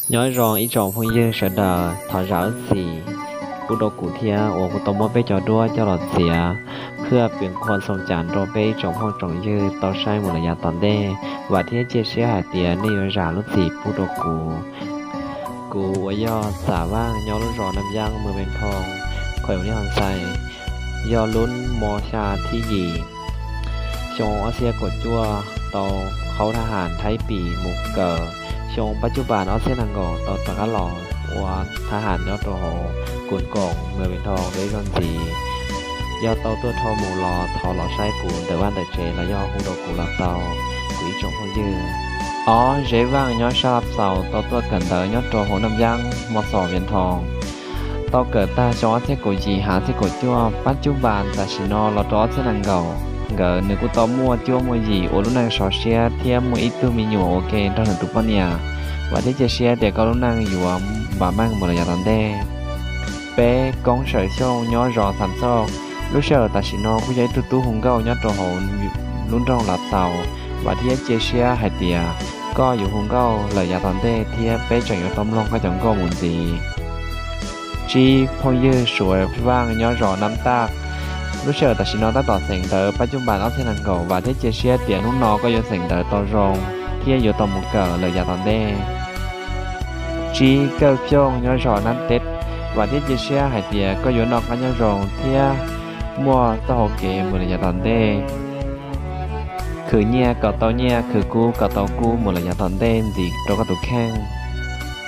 Nyob zoo ib tsoom phooj ywg sawv daws, thov zam lub txim pub rau kuv thiab uas kuv tau muab peb cov duab coj los txiav, qias pias khuas xoo cas rau peb ib tsoom phooj tsoom ywg tau saib mus lawm yav tom ntej. Vam thiab cia siab hais tias nej yuav zam lub txim pub rau kuv. Kuv uas yog Xam Vaaj nyob lub zos Nam Yaab, moos Vees Thoos, khuem Lis Xais, yog lub mos xya thib yim, xyoo ob txhiab kaum cuaj tau qhaub thab ham Thaib Pim mus kawm. Xyoo pab cub npas ob txhiab nees nkaum tau rov qab los ua thab ham nyob rau hauv Koos Koom, moos Vees Thoos rau ib zaug ntxiv. Yog tau tuaj dhau mus los thov los saib kuv ntawm vaj ntawm tsev los yog hu rau kuv los tau, kuv ib tsoom phooj ywg. Ob Zeb Vaaj nyob sab Lav Xaus tau tuaj kawm ntawv nyob rau hauv Nam Yaab, moos Xos Vees Thoos. Tau kawm tag xyoo ob txhiab kaum yim, hav txhiab kaum cuaj, pab cub npas tam sim no los rau ob txhiab nees nkaum, nkawd nws kuj tau muaj cuab muaj yim ua lub neej sov siab thiab muaj ib tug me nyuam ua ke nrog nws tus poj niam. Vam thiab cia siab tias koj lub neej yuav npam meej mus lawm yav tom ntej. Peb Koob Sawm Xyooj nyob zos Xam Txooj, lub sij hawm tam sim no kuj yog ib tug tub hu nkauj nyob rau hauv lub nroog Lav Xaus. Vam thiab cia siab hais tias koj yuav hu nkauj lawm yav tom ntej thiab peb tseem yuav tau mloog koj cov nkauj mus ntxiv. Tsib Phooj Ywg Suav Vaaj nyob zos Nam Taj, lub sij hawm tam sim no tab tom xeem ntawv pab cub npas ob txhiab nees nkaum. Vam thiab cia siab tias hnub no koj yuav xeem ntawv tau zoo thiab yuav tau mus kawm lawm yav tom ntej. Tsib Kawj Xyooj nyob zos Nam Teb, vam thiab cia siab hais tias koj yuav noj qab nyob zoo thiab muaj txoj hau kev mus lawm yav tom ntej. Khwv nyiaj kom tau nyiaj, khwv kub kom tau kub mus lawm yav tom ntej ntxiv rau koj tus kheej.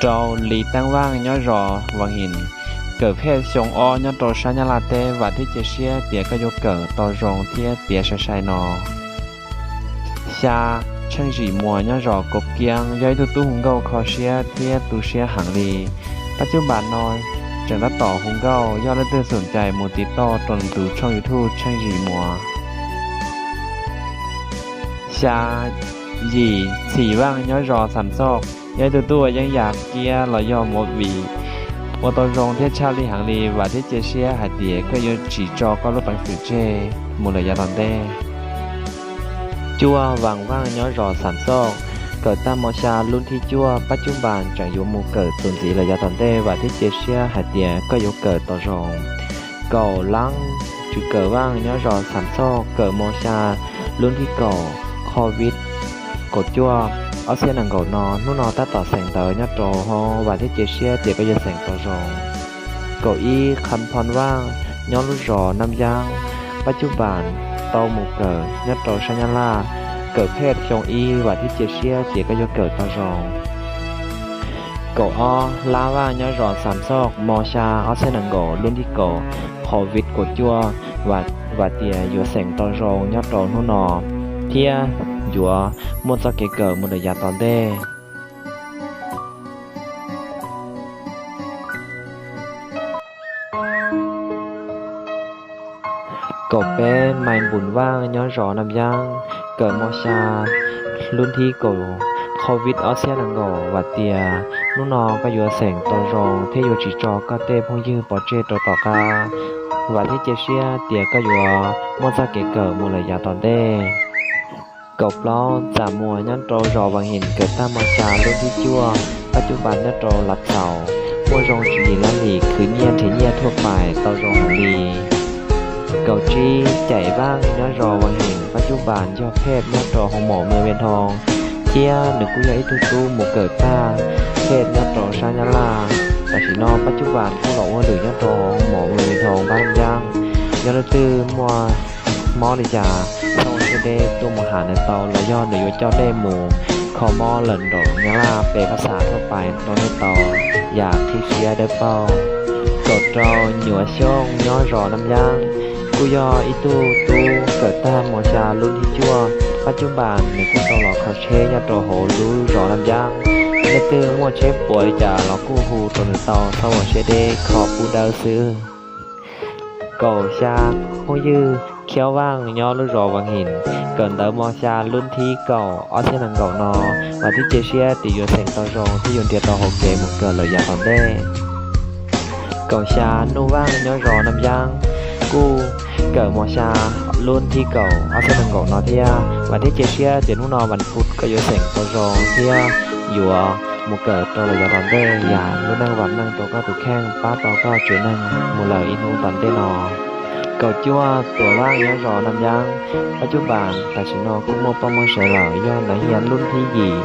Rau Lis Taab Vaaj nyob zos Vaas Him, kawm phej xyoo ob nyob rau sab Nyab Laj teb, vam thiab cia siab tias koj yuav kawm tau zoo thiab tiav sai sai no. Xya Tsheej Zim Muas nyob zos Kaum Kiab, yog ib tug tub hu nkauj kho siab thiab tu siab heev li. Pab cub npas no tseem tab tom hu nkauj, yog leej twg xum cais mus tiv toj rau nws tus tshooj YouTube Tsheej Zim Muas. Xya Yim Txhim Vaaj nyob zos Xam Txooj, yog ib tug tub ua yeeb yam kiab los yog movie ua tau zoo thiab tshaj lij heev li, vam thiab cia siab hais tias koj yuav tsis tso koj lub peev xwm tseg mus lawm yav tom ntej. Cuaj Vaas Vaaj nyob zos Xam Txooj, kawm tag mos xya lub thib cuaj, pab cub npas tseem yuav mus kawm txuas ntxiv lawm yav tom ntej, vam thiab cia siab hais tias koj yuav kawm tau zoo. Kaum Laab Tswv Kawm Vaaj nyob zos Xam Txooj, kawm mos xya lub thib kaum, COVID kaum cuaj, ob txhiab nees nkaum no, hnub no tab tom xeem ntawv nyob rau hauv, vam thiab cia siab tias koj yuav xeem tau zoo. Kaum ib Qham Phoo Vaaj nyob lub zos Nam Yaab, pab cub npas tau mus kawm nyob rau sab Nyab Laj, kawm phej xyoo ib, vam thiab cia siab tias koj yuav kawm tau zoo. Kaum ob Lab Vaaj nyob zos Xam Txooj, mos xya ob txhiab nees nkaum lub thib kaum, COVID kaum cuaj, vam tias yuav xeem tau zoo nyob rau hnub no thiab yuav muaj txoj kev kawm mus lawm yav tom ntej. Kaum peb Maiv Npum Vaaj nyob zos Nam Yaab, kawm mos xya lub thib kaum, COVID ob txhiab nees nkaum, vam tias hnub no koj yuav xeem tau zoo thiab yuav tsis tso koj tej phooj ywg pov tseg rau tom qab, vam thiab cia siab tias koj yuav muaj txoj kev kawm mus lawm yav tom ntej. Kaum plaub Txam Muas nyob rau zos Vaas Him, kawm tag mos xya lub thib cuaj, pab cub npas nyob rau Lav Txaus, muaj zoo tswv yim laj lim, khwv nyiaj nrhiav nyiaj thuaj pais tau zoo heev li. Kaum tsib Caim Vaaj nyob zos Vaas Him, pab cub npas yog phej nyob rau hoo maum Mws Vias Dhoo, thiab nws kuj yog ib tug tub mus kawm tag phej nyob rau sab Nyab Laj. Tam sim no pab cub npas kuj los ua lwm nyob rau hoo maum Mws Vias Dhoo npab Nyaab. Yog leej twg muaj mob li cas, txhob ua siab deb, tuaj mus ham nws tau los yog nws yuav coj nej mus kho mob lawm nraum Nyab Laj pes phab xav thuaj pais rau nej tau yam qhib siab dawb paug. Kaum rau Nyuam Xyooj nyob zos Nam Yaab, kuj yog ib tug tub kawm tag mos xya lub thib cuaj, pab cub npas nws kuj tau los kho tsheb nyob rau hauv lub zos Nam Yaab. Leej twg muaj tsheb puas li cas los kuj hu rau nws tau, txhob ua siab deb, kho pub dawb xwb. Kaum xya Phooj Ywg Khiab Vaaj nyob lub zos Vaas Him, kawm ntawv mos xya lub thib kaum ob txhiab nees nkaum no, vam thiab cia siab tias yuav xeem tau zoo thiab yuav nrhiav tau hauv kev mus kawm lawm yav tom ntej. Kaum xya Nuj Vaaj nyob zos Nam Yaab, kuj kawm mos xya lub thib kaum ob txhiab nees nkaum no thiab, vam thiab cia siab tias hnub no vas phuv koj yuav xeem tau zoo thiab yuav mus kawm rau lawm yav tom ntej, yam lub neej vam meej rau koj tus kheej, pab tau koj tsev neeg mus lawm ib hnub tom ntej no. Kaum cuaj, Tuam Vaj nyob zos Nam Yab. Pab Cub Npas tam sim no kuj muaj poj muaj sev lawm, yog Nav Hiav lub thib yim,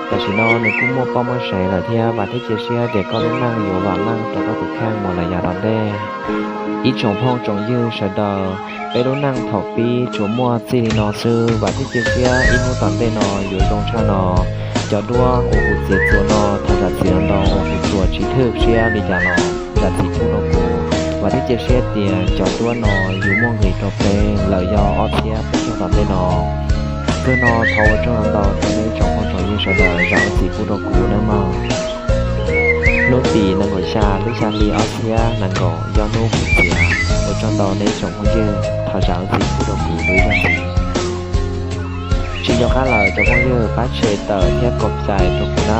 tam sim no nws kuj muaj poj muaj sev lawm thiab. Vam thiab cia siab tias koj lub neej yuav vam meej rau koj tus kheej mus lawm yav tom ntej. Ib tsoom phooj tsoom ywg sawv daws, peb lub neej thaum pib tsuas muaj txij li no xwb, vam thiab cia siab ib hnub tom ntej no yuav zoo tshaj no. Cov duab uas kuv txiav txuas no, thov zam txim ntau uas kuv txuas tsis thwj siab li cas los zam txim pub rau kuv. Vam thiab cia siab tias cov duab no yuav muaj nqis rau peb lawm yog ob txhiab peb caug tom ntej no. Kawg no thov ua tsaug ntau rau nej tsoom phooj tsoom ywg sawv daws zam txim pub rau kuv nawb mog. Hnub tim nees nkaum xya lub xya hli ob txhiab nees nkaum yog hnub kuv txiav. Ua tsaug ntau nej tsoom phooj ywg, thov zam txim pub rau kuv lub zog ntxiv. Tsis nco qab lawm cov phooj ywg, pab share tawm thiab kos cais rau kuv na.